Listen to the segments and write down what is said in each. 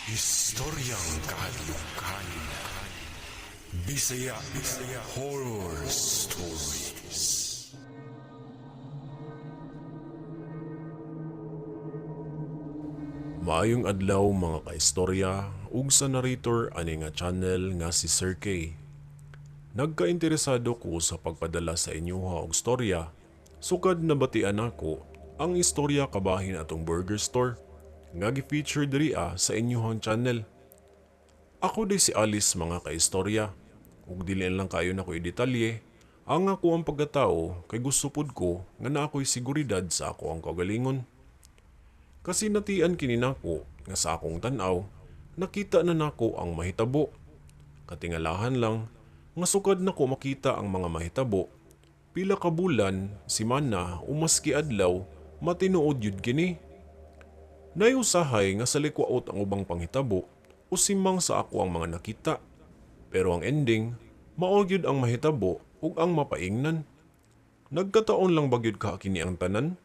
Istoryang kahadlukan. Bisaya Bisaya Horror Stories. Maayong adlaw mga kaistorya ug sa narrator ani nga channel nga si Sir K. Nagkainteresado ko sa pagpadala sa inyoha og storya sukad nabatian nako ang istorya kabahin atong burger store nga gi-feature diri sa inyohang channel. Ako di si Alice mga kaistorya ug dili lang kayo nako i-detalye ang ako ang pagkatao kay gusto pud ko nga naa ako'y seguridad sa ako ang kaugalingon. Kasi natian kini nako nga sa akong tan-aw nakita na nako ang mahitabo. Katingalahan lang nga sukad nako makita ang mga mahitabo, pila ka bulan, semana o maski adlaw matinuod yun kini. Nayusahay nga sa likwaot ang ubang panghitabo o simang sa ako ang mga nakita. Pero ang ending, mao gyud ang mahitabo ug ang mapaingnan. Nagkataon lang ba gyud ka kini ang tanan?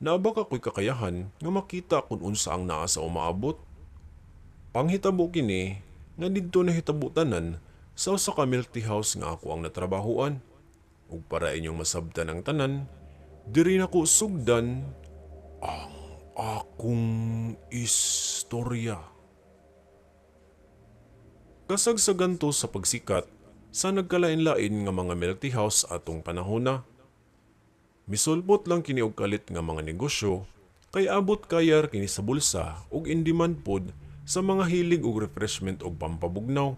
Naa ba ka ko'y kakayahan nga makita kung unsa ang naa sa umaabot? Panghitabo kini nga didto nahitabo tanan sa usa ka milk tea house nga ako ang natrabahuan. Ug para inyong masabtan ang tanan, diri nako sugdan ang akong istorya. Kasagsagan to sa pagsikat sa nagkalain-lain nga mga milk tea house atong panahona. Misulbot lang kini og kalit nga mga negosyo kay abot kayar kini sa bulsa ug in demand pod sa mga hilig og refreshment og pampabugnaw.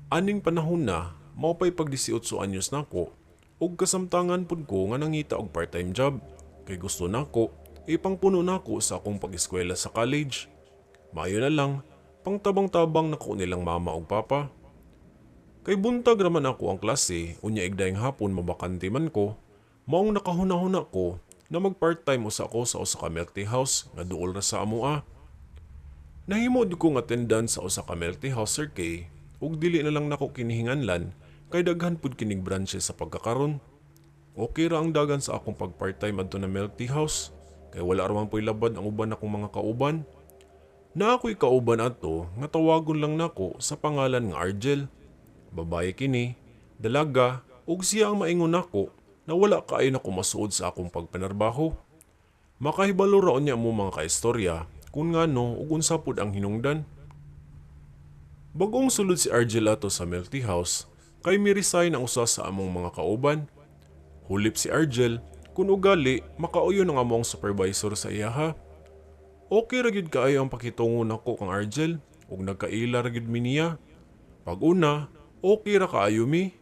Aning panahon na mao pay pag 18 anyos nako ug kasamtangan pud ko nga nangita og part-time job kay gusto nako ipangpuno nako sa akong pag-eskwela sa college. Maayo na lang pangtabang-tabang nako nilang mama ug papa. Kay buntag raman ako ang klase unya igdayng hapon mabakante man ko, maong nakahuna-huna ko na mag part-time usa ko sa usa ka milk tea house nga duol ra sa amoa. Nahimo jud kong attendant sa usa ka milk tea house, Sir K, ug dili na lang nako kinihinganlan kay daghan pud kining branches sa pagkakaron. Okay ra ang dagan sa akong pag part-time adto na milk tea house kay wala ra man po'y labad ang uban akong mga kauban. Na ako'y kauban ato nga tawagon lang nako sa pangalan nga Argel. Babae kini, dalaga, ug siya ang maingon nako na wala kaayo nako masuod sa akong pagpanarbaho. Makahibalo ra unya mo mga kaistorya kung ngano ug unsa pud ang hinungdan. Bagong sulod si Argel ato sa milk tea house kay mi-resign ang usa sa among mga kauban. Hulip si Argel kun ugali makauyon ang among supervisor sa iyaha. Okay ra gyud kaayo ang pakitungo nako kang Argel ug nagkaila ra gyud mi niya. Pag una, okay ra kaayo mi.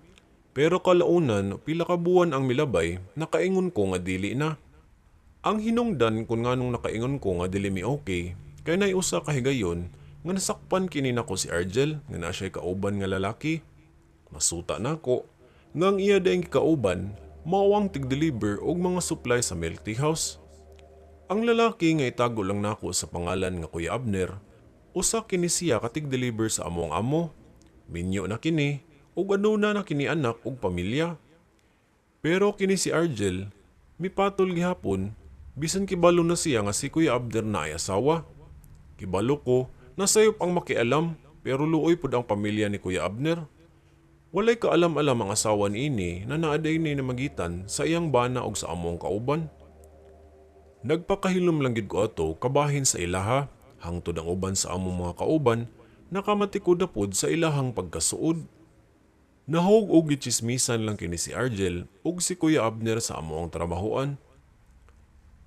Pero kalaunan pila ka buwan ang milabay nakaingon ko nga dili na. Ang hinungdan kung nganong nakaingon ko nga dili mi okay kay nay usa ka higayon nga nasakpan kini nako si Argel nga naa siya'y kauban nga lalaki. Masuta nako nga ang iya daing kauban mao ang tig-deliver og mga supply sa milk tea house. Ang lalaki nga itago lang nako sa pangalan nga Kuya Abner, usa kini siya ka tig-deliver sa among amo. Minyo na kini ug aduna na kini anak ug pamilya. Pero kini si Argel, mipatol gihapon bisan kibalo na siya nga si Kuya Abner na ay asawa. Kibalo ko na sayop ang makialam pero luoy pud ang pamilya ni Kuya Abner. Walay kaalam-alam ang asawa niini na naaday ni namagitan sa iyang bana og sa among kauban. Nagpakahilom lang gid ko ato kabahin sa ilaha hangtod ang uban sa among mga kauban nakamatikod na pud sa ilahang pagkasuod. Nahog og gitsismisan lang kini si Argel ug si Kuya Abner sa among trabahoan.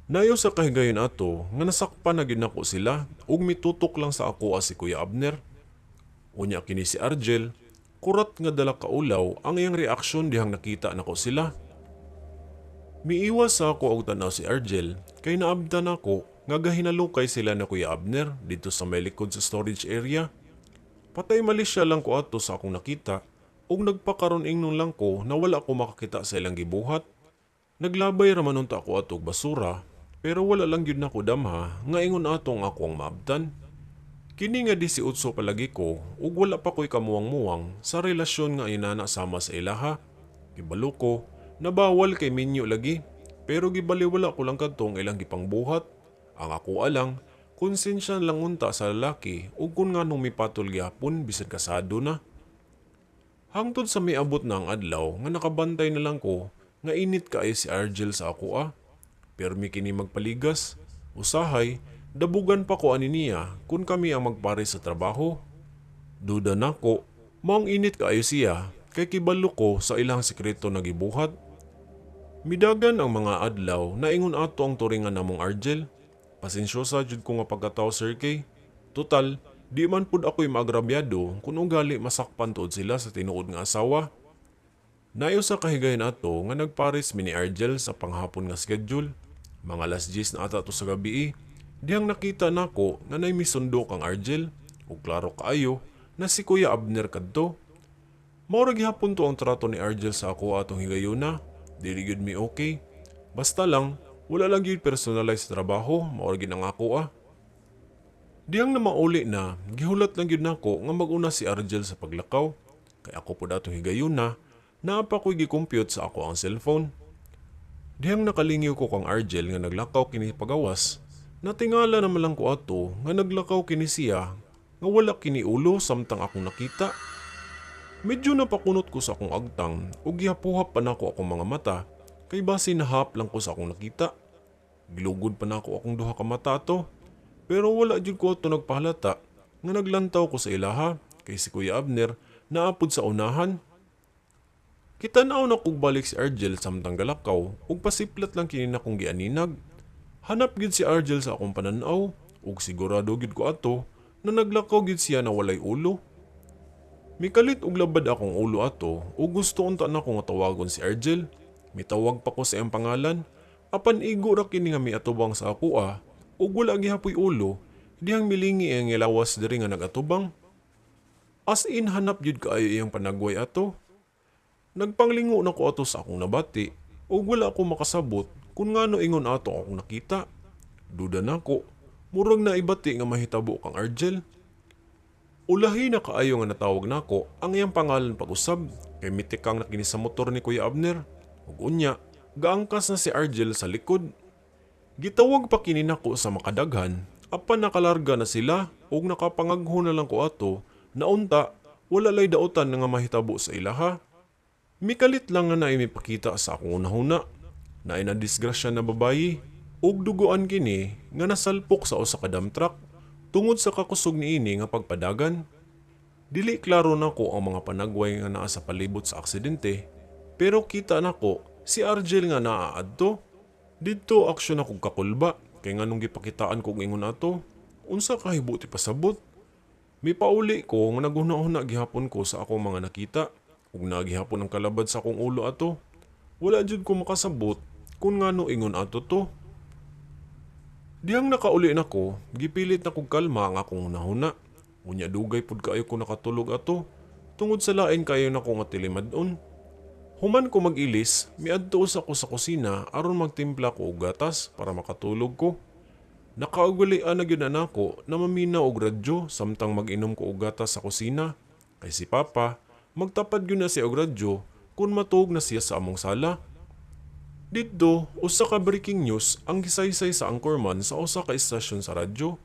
Nayo sa kahigayon ato nga nasakpan na gid nako sila ug mitutok lang sa ako si Kuya Abner. Unya kini si Argel, kurat nga dala kaulaw ang iyang reaksyon dihang nakita nako sila. Miiwas sa ako og tan-aw si Argel kay naabdan nako nga gahinalukay sila na Kuya Abner dito sa may likod sa storage area. Patay mali siya lang ko ato sa akong nakita ug nagpakaron ingnon lang ko na wala ko makakita sa ilang gibuhat. Naglabay ra man unta ako ato og basura pero wala lang gyud nako damha nga ingon ato ang ako ang maabtan. Kini nga 18 palagi ko ug wala pa ko'y kamuwang-muwang sa relasyon nga inana sama sa ilaha. Gibalo ko na bawal kay minyo lagi pero gibaliwala ko lang kadtong ilang gipangbuhat. Ang ako alang Konsensya lang unta sa lalaki ug kun nganong mipatol gihapon bisan kasado na. Hangtod sa miabot na ang adlaw nga nakabantay na lang ko nga init kaayo si Argel sa ako ah. Permi kini magpaligas. Usahay, dabugan pa ko ani niya kun kami ang magpare sa trabaho. Duda nako, maong init kaayo siya kay kibalo ko sa ilang sekreto na gibuhat. Midagan ang mga adlaw na ingon ato ang turingan namong Argel. Pasensyosa jud ko nga pagkatao, Sir K. Total, di man pud ako'y maagrabyado kung ugali masakpan tuod sila sa tinuod nga asawa. Nayo sa kahigayon ato nga nagpares mi ni Argel sa panghapon nga schedule. Mga alas 10 na ata to sa gabi. Dihang nakita nako nga nay misundo kang Argel ug klaro kaayo na si Kuya Abner kadto. Mao ra gihapon to ang trato ni Argel sa ako atong higayuna. Dili gyud mi okay. Basta lang, wala lang gyud personalize sa trabaho, mao ra gyud ang ako ah. Dihang na mauli na, gihulat lang gyud nako nga mag-una si Argel sa paglakaw. Kay ako pud atong higayuna, naa pa ko'y gi-compute sa ako ang cellphone. Dihang nakalingyo ko kang Argel nga naglakaw kini pagawas, natingala naman lang ko ato nga naglakaw kini siya nga wala kini ulo samtang akong nakita. Medyo napakunot ko sa akong agtang ug gihapuhap pa nako akong mga mata kay basi nahap lang ko sa akong nakita. Gilugod pa nako akong duha ka mata ato. Pero wala jud ko ato nagpahalata nga naglantaw ko sa ilaha kay si Kuya Abner naapod sa unahan. Kita-naw na kog balik si Argel samtang galakaw ug pasiplat lang kini nakong gianinag. Hanap gyud si Argel sa akong pananaw ug sigurado gyud ko ato na naglakaw gyud siya na walay ulo. Mikalit og labad akong ulo ato ug gusto unta nako nga tawagon si Argel. Mitawag pa ko sa iyang pangalan apan igo ra kini nga miatubang sa ako ah ug wala gihapoy ulo dihang milingi ang ilawas diri nga nagatubang. As in hanap gyud kaayo iyang panagway ato. Nagpanglingo na ko ato sa akong nabati ug wala ako makasabot kung ngano ingon ato akong nakita. Duda nako, murag na ibati nga mahitabo kang Argel. Ulahi na kaayo nga natawag nako ang iyang pangalan pag-usab kay mitikang na kini sa motor ni Kuya Abner. Ug unya, gaangkas na si Argel sa likod. Gitawag pa kini nako sa makadaghan apan nakalarga na sila ug nakapangagho na lang ko ato na unta wala lay dautan nga mahitabo sa ilaha. Mikalit lang nga naay mipakita sa akong unahuna. Naay na disgrasya na babayi ug duguan kini nga nasalpok sa usa ka dump truck tungod sa kakusog niini nga pagpadagan. Dili klaro nako ang mga panagway nga naa sa palibot sa aksidente, pero kita nako si Argel nga naa adto. Didto aksyon ako kakulba kay nganong gipakitaan kog ingon ato, unsa kahibuti pasabot. Mipauli ko nga naghuna-huna gihapon ko sa akong mga nakita ug nagihapon ang kalabad sa akong ulo ato. Wala jud ko makasabot kung ngano ingon ato to. Dihang nakauli nako, gipilit na kog kalma ang akong hunahuna. Unya dugay pud kaayo ko nakatulog ato, tungod sa lain kayo nako nga tilimad-on. Human ko mag-ilis, miadto usa ko sa kusina aron magtimpla ko og gatas para makatulog ko. Nakaugalian na gyud na nako na maminaw og radyo samtang mag-inom ko og gatas sa kusina. Kay si Papa, magtapad gyud na siya og radyo kung matuog na siya sa among sala. Didto, usa ka breaking news ang gisaysay sa anchorman sa usa ka istasyon sa radyo.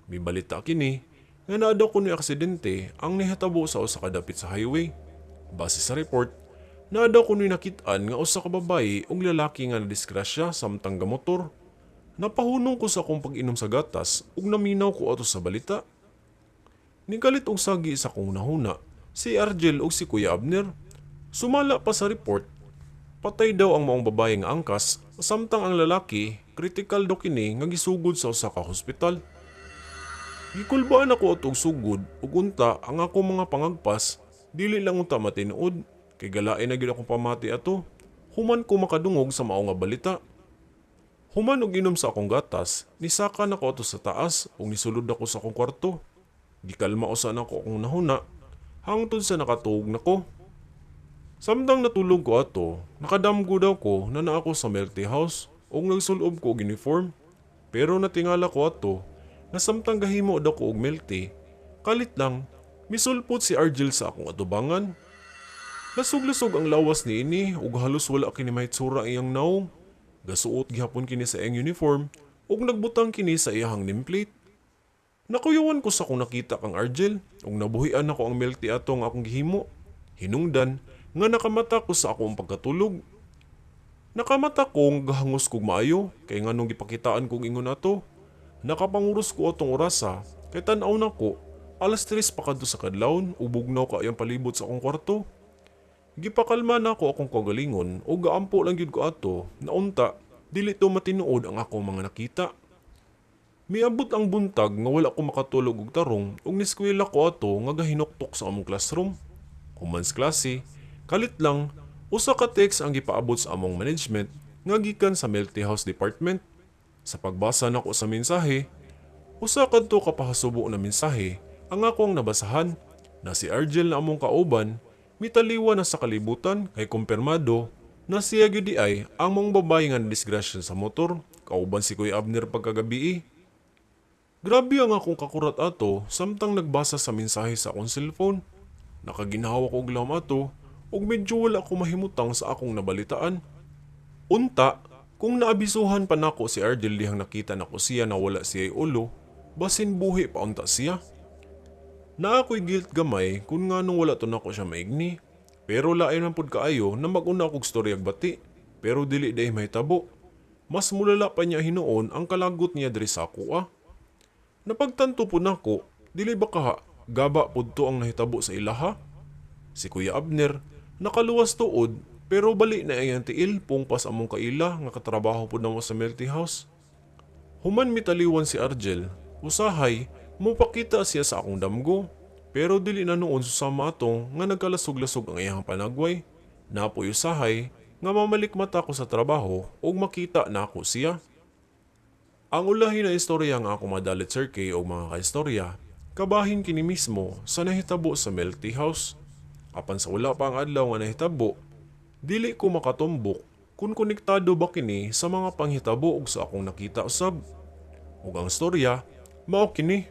Mibalita kini nga naa daw kunoy aksidente ang nihitabo sa usa ka dapit sa highway. Base sa report, naa daw kunoy nakit-an nga usa ka babaye ug lalaki nga nadisgrasya samtang gamotor. Napahunong ko sa akong pag-inom sa gatas ug naminaw ko ato sa balita. Nikalit og sagi sa akong hunahuna si Argel ug si Kuya Abner. Sumala pa sa report, patay daw ang maong babae nga angkas samtang ang lalaki critical daw kini nga gisugod sa usa ka hospital. Gikulbaan ako at og sugod ug unta ang akong mga pangagpas dili lang unta matinuod kay galain na gyud akong pamati ato human ko makadungog sa mao nga balita. Human og inom sa akong gatas, nisaka nako ato sa taas ug nisulod ako sa akong kwarto. Gikalma usa nako akong hunahuna hangtod sa nakatuog nako. Samtang natulog ko ato, nakadamgo daw ko na naa ko sa milk tea house ug nagsulob ko og uniform. Pero natingala ko ato na samtang gahimo daw ko og milk tea, kalit lang, misulpot si Argel sa akong atubangan. Lasog-lasog ang lawas niini ug halos wala kini mahitsura iyang nawong. Gasuot gihapon kini sa iyang uniform ug nagbutang kini sa iyang nameplate. Nakuyawan ko sa akong nakita kang Argel ug nabuhian nako ang milk tea ato nga akong gihimo. Hinungdan nga nakamata ko sa akong pagkatulog. Nakamata ko nga gahangos kog maayo kay nganong gipakitaan kog ingon ato. Nakapanguros ko atong orasa kay tan-aw nako 3:00 pa kadto sa kadlawon ug bugnaw kaayo ang palibot sa akong kwarto. Gipakalma nako akong kaugalingon ug gaampo lang gyud ko ato na unta dili to matinuod ang akong mga nakita. Miabot ang buntag nga wala ko makatulog og tarong ug niskwela ko ato nga gahinuktok sa among classroom. Human sa klase, kalit lang usa ka text ang gipaabot sa among management nga gikan sa Milk Tea House Department. Sa pagbasa nako sa mensahe, usa kadto ka pahasubo na mensahe ang akong nabasahan na si Argel na among kauban mitaliwa na sa kalibutan kay kumpirmado na siya gyud diay ang maong babaye nga nadisgrasya sa motor kauban si Kuya Abner pagkagabii. Grabe ang akong kakurat ato samtang nagbasa sa mensahe sa akong cellphone. Nakaginhawa ko og lawom ato ug medyo wala ko mahimutang sa akong nabalitaan. Unta, kung naabisuhan pa nako si Argel dihang nakita nako siya na wala siya'y ulo, basin buhi pa unta siya. Naa ko'y guilt gamay kung nganong wala to nako siya maigni. Pero lain man pud kaayo na mag-una kog storyag bati, pero dili diay mahitabo. Mas mulala pa niya hinuon ang kalagot niya diri sa akoa. Napagtanto pud nako, dili ba kaha gaba pud to ang nahitabo sa ilaha? Si Kuya Abner nakaluwas tuod pero bali na iyang tiil pungpas among kaila nga katrabaho pud namo sa Milk Tea House. Human mitaliwan si Argel, usahay mopakita siya sa akong damgo. Pero dili na noon susama ato nga nagkalasog-lasog ang iyang panagway. Napoy usahay nga mamalik mata ko sa trabaho ug makita na ako siya. Ang ulahi na istorya nga ako madalit, Sir K o mga kaistorya, kabahin kini mismo sa nahitabo sa Milk Tea House. Apan sa wala pa ang adlaw nga nahitabo, dili ko makatumbok kung konektado ba kini sa mga panghitabo ug sa akong nakita usab. Ug ang istorya, mao kini.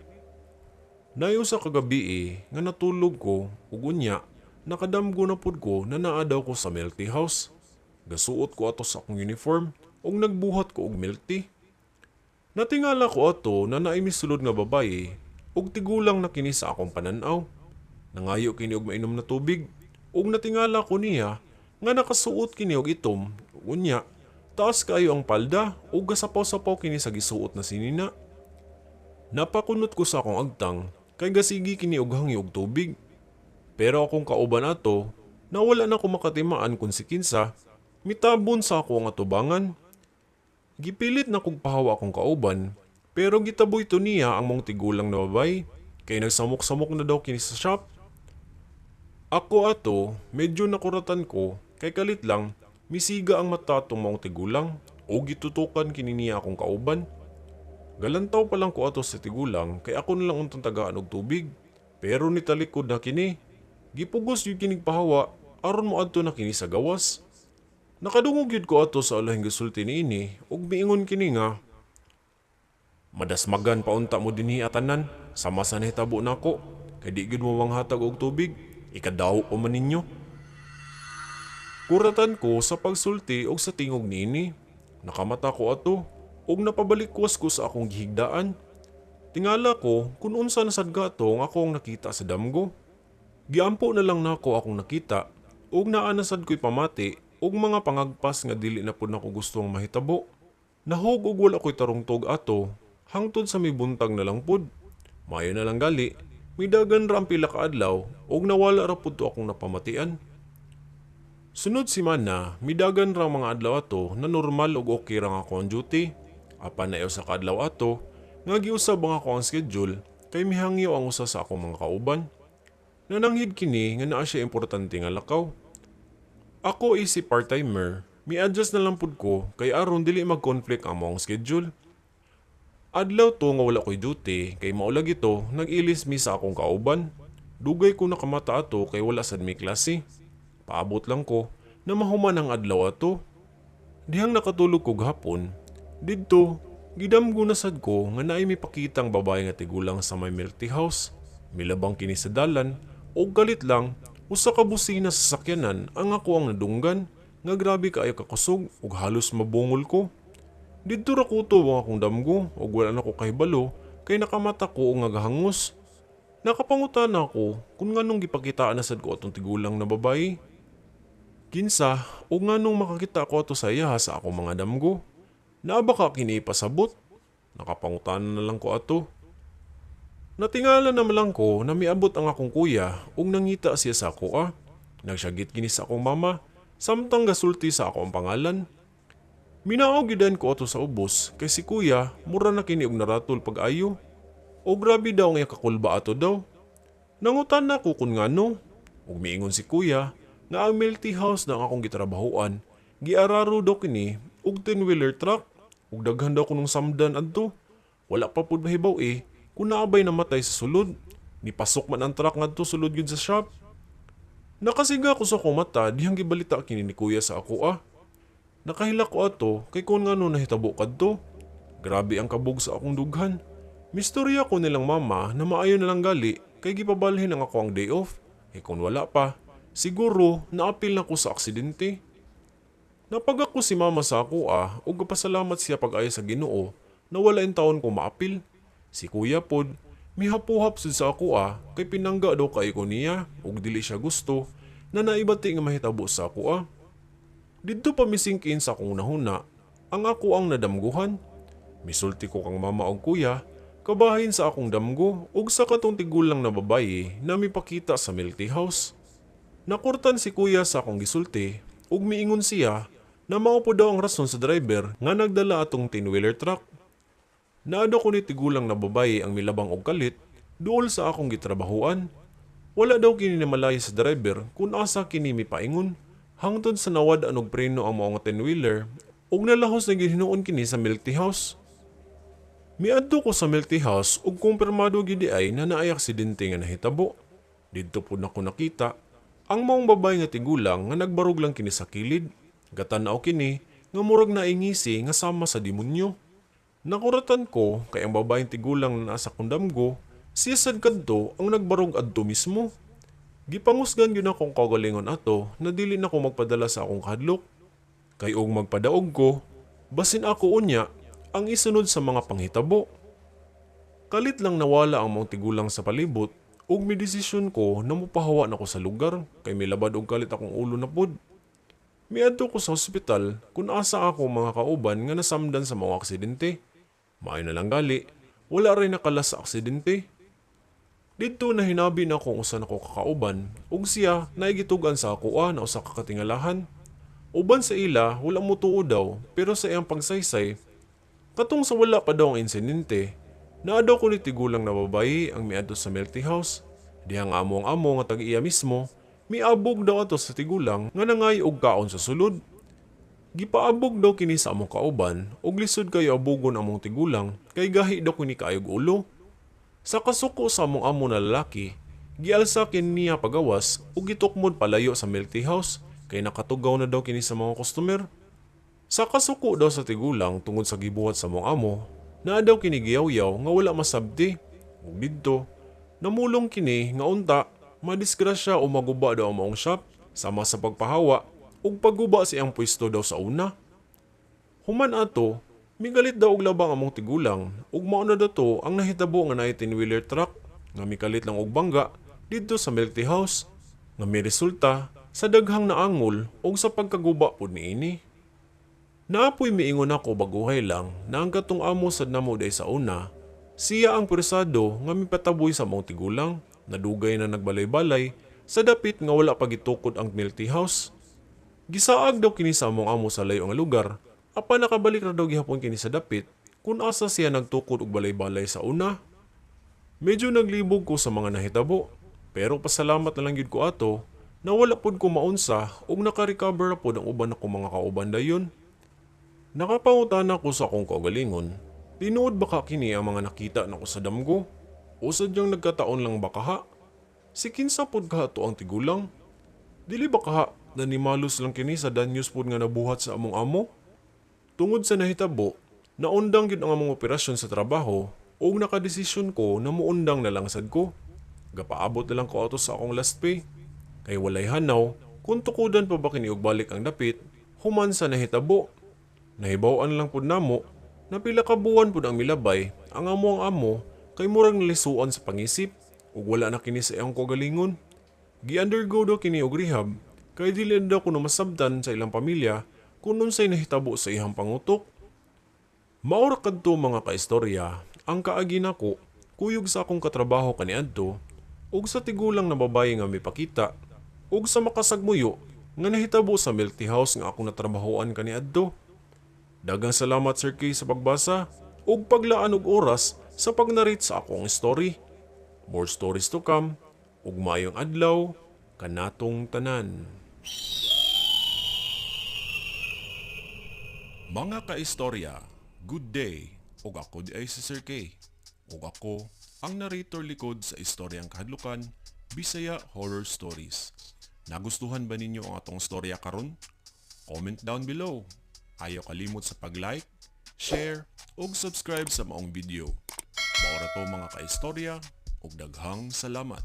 Nayo sa kagabi nga natulog ko ug unya nakadamgo na pud ko na naa daw ko sa Milk Tea House. Gasuot ko ato sa akong uniform ug nagbuhat ko og milk tea. Natingala ko ato na naay misulod nga babaye ug tigulang na kini sa akong pananaw. Nangayo kini og mainom na tubig ug natingala ko niya nga nakasuot kini og itom ug unya taas kaayo ang palda ug gasapaw-sapaw kini sa gisuot na sinina. Napakunot ko sa akong agtang kay gasigi kini og hangyo og tubig. Pero akong kauban ato, nawala na ko makatimaan kung si kinsa, mitabon sa ako ang atubangan. Gipilit na kog pahawa akong kauban, pero gitaboy to niya ang maong tigulang na babaye, kay nagsamok-samok na daw kini sa shop. Ako ato, medyo nakuratan ko, kay kalit lang, misiga ang mata atong maong tigulang, o gitutukan kini niya akong kauban. Galantaw pa lang ko ato sa tigulang, kay ako na lang untang tagaan og tubig. Pero nitalikod na kini. Gipugos gyud kinig pahawa, aron moadto na kini sa gawas. Nakadungog gyud ko ato sa ulahing gisulti niini ug miingon kini nga, "Madasmagan pa unta mo dinhi atanan, sama sa nahitabo nako, kay di gyud mo manghatag og tubig, ikadaw pa man ninyo." Kuratan ko sa pagsulti og sa tingog niini. Nakamata ko ato ug napabalikwas ko sa akong gihigdaan. Tingala ko kung unsa na sad ato nga akong nakita sa damgo. Giampo na lang nako akong nakita ug naa na sad ko'y pamati ug mga pangagpas nga dili na pud nako gusto ang mahitabo. Nahug og wala ko'y tarungtog ato hangtod sa mibuntag na lang pud. Maayo na lang gali, midagan ra ang pila ka adlaw ug nawala ra pud to akong napamatian. Sunod semana, midagan ra ang mga adlaw ato na normal ug okay ra nga ako ang duty. Apan na sa kaadlaw ato, nga giusab ang ako ang schedule kay mihangyo ang usa sa akong mga kauban. Nananghid kini nga naa siya importante nga lakaw. Ako is si part-timer, mi-adjust na lang pud ko kay aron dili mag-conflict ang among schedule. Adlaw to nga wala ko'y duty kay mao lagi to nag-ilis mi sa akong kauban. Dugay ko nakamata ato kay wala sad mi klase. Paabot lang ko na mahuman ang adlaw ato. Dihang nakatulog ko gahapon, didto gidamgo na sad ko nga naay mipakitang babae nga tigulang sa may milk tea house. Milabang kini sa dalan og kalit lang usa ka busina sa sakyanan ang ako ang nadunggan nga grabe kaayo kakusog ug halos mabungol ko. Didto ra kutob ang akong damgo ug wala na ko kahibalo kay nakamata ko nga gahangos. Nakapangutana ko kung nganong gipakitaan na sad ko atong tigulang na babae. Kinsa o nganong makakita ko ato sa iya sa akong mga damgo. Naa ba ka kini ipasabot? Nakapangutana na lang ko ato. Natingala naman lang ko na miabot ang akong kuya ug nangita siya sa ako ah. Nagsyagit kini sa akong mama samtang gasulti sa ako ang pangalan. Minaog gyud ko ato sa ubos kay si kuya mura na kini og naratol pag-ayo. O grabe daw nga kakulba ato daw. Nangutan na ko kung ngano. Ug miingon si kuya nga ang milk tea house na ang akong gitrabahoan giararo daw kini og 10-wheeler truck ug daghan daw kunong samdan adto. Wala pa pud mahibaw eh kung naabay namatay sa sulod. Nipasok man ang truck ngadto sulod gyud sa shop. Nakasiga ko sa akong mata dihang gibalita kini ni kuya sa ako ah. Nakahilak ko ato kay kung ngano nahitabo kadto. Grabe ang kabog sa akong dughan. Mistorya ko nilang mama na maayo na lang gali kay gipabalhin ang ako ang day off. Eh kung wala pa, siguro naapil na ko sa aksidente. Napagako si mama sa ako ah ug gapasalamat siya pag-ayo sa Ginoo na wala intawon ko maapil. Si kuya pod, mihapuhap sud sa ako ah kay pinangga daw kay ko niya ug dili siya gusto na naibati nga mahitabo sa ako ah. Didto pa misingkin sa akong nahuna ang ako ang nadamguhan. Misulti ko kang mama og kuya, kabahin sa akong damgo ug sa katong tigulang na babaye na mipakita sa milk tea house. Nakurtan si kuya sa akong gisulti ug miingon siya na mao po daw ang rason sa driver nga nagdala atong 10-wheeler truck. Naa daw kunoy tigulang na babaye ang milabang og kalit duol sa akong gitrabahuan. Wala daw kini namalaya sa driver kung asa kini mipaingon. Hangtod sa nawad-an og preno ang mao nga 10-wheeler ug nalahos na gihinuon kini sa milk tea house. Miadto ko sa milk tea house ug kumpirmado gyud ay na naay aksidente nga nahitabo. Didto pud nako nakita ang maong babae nga tigulang nga nagbarog lang kini sa kilid. Gatan-aw kini nga murag naingisi nga sama sa demonyo. Nakuratan ko kay ang babaeng tigulang na nasa kundamgo, siya sad kadto ang nagbarog adto mismo. Gipangusgan gyud akong kaugalingon ato na dili na ko magpadala sa akong kahadlok. Kay og magpadaog ko, basin ako unya ang isunod sa mga panghitabo. Kalit lang nawala ang maong tigulang sa palibot ug midesisyon ko na mopahawa na ko sa lugar kay milabad og kalit akong ulo na pod. Miadto ko sa ospital kung asa ako mga kauban nga nasamdan sa mga aksidente. Maayo na lang gali, wala rin nakalas sa aksidente. Didto na hinabi na akong usa nako kakauban ug siya naigitugan sa akoa na usa ka katingalahan. Uban sa ila wala motuo daw pero sa iyang pagsaysay katong sa wala pa daw ang insidente, naa daw kunoy tigulang na babayi ang miadto sa milk tea house. Dihang amo ang amo nga tag-iya mismo, miabog daw ato sa tigulang nga nangay og kaon sa sulod. Gipaabog daw kini sa among kauban ug lisod kayo abugon among tigulang kay gahi daw kini kaayog ulo. Sa kasuko sa among amo na lalaki, gialsa kini niya pagawas ug gitukmod palayo sa milk tea house kay nakatugaw na daw kini sa mga customer. Sa kasuko daw sa tigulang tungod sa gibuhat sa among amo, naa daw kini giyaw-yaw nga wala masabti. Ug didto, namulong kini nga unta madisgrasya o maguba daw ang maong shop sama sa pagpahawa ug pagguba sa iyang pwesto daw sa una. Human ato, migalit daw og labang among tigulang ug mao na daw to ang nahitabo nga naay 10-wheeler truck nga mikalit lang og bangga didto sa milk tea house nga miresulta sa daghang naangol ug sa pagkaguba pud niini. Naapoy miingon ako baguhay lang na ang katong amo sad namo day sa una, siya ang pwersado nga mipataboy sa among tigulang na dugay na nagbalay-balay sa dapit nga wala pa gitukod ang milk tea house. Gisaag daw kini sa among amo sa layo nga lugar, apan nakabalik ra daw gihapon kini sa dapit kung asa siya nagtukod og balay-balay sa una. Medyo naglibog ko sa mga nahitabo, pero pasalamat na lang gyud ko ato na wala pod ko maunsa ug naka-recover ra pod ang uban ako mga kauban dayon. Nakapangutana ko sa akong kaugalingon, tinuod ba ka kini ang mga nakita nako sa damgo? O sadyang nagkataon lang ba kaha? Si kinsa pod kaha to ang tigulang? Dili ba kaha nanimalos lang kini sa danyos pod nga nabuhat sa among amo? Tungod sa nahitabo, naundang gyud ang among operasyon sa trabaho ug nakadesisyon ko na muundang na lang sad ko. Gapaabot na lang ko ato sa akong last pay. Kay walay hanaw, kung tukudan pa ba kini og balik ang dapit, human sa nahitabo. Nahibaw-an lang pud namo na pila ka buwan pud ang milabay ang amo ang amo kay murag nalisuan sa pangisip ug wala na kini sa iyang kaugalingon. Gi-undergo daw kini og rehab kay dili na daw kuno masabtan sa ilang pamilya kung unsay nahitabo sa iyang pangutok. Mao ra kadto, mga kaistorya, ang kaagi nako kuyog sa akong katrabaho kaniadto ug sa tigulang na babaye nga mipakita ug sa makasagmuyo nga nahitabo sa milk tea house nga akong natrabahoan kaniadto. Daghang salamat, Sir K, sa pagbasa ug paglaan og oras sa pag-narrate sa akong story. More stories to come ug maayong adlaw kanatong tanan. Mga kaistorya, good day. Ug ako diay si Sir K. Ug ako ang narrator likod sa istoryang kahadlukan, Bisaya Horror Stories. Nagustuhan ba ninyo ang atong storya karon? Comment down below. Ayaw kalimot sa pag-like, share, ug subscribe sa maong video. Mao ra to, mga kaistorya, ug daghang salamat.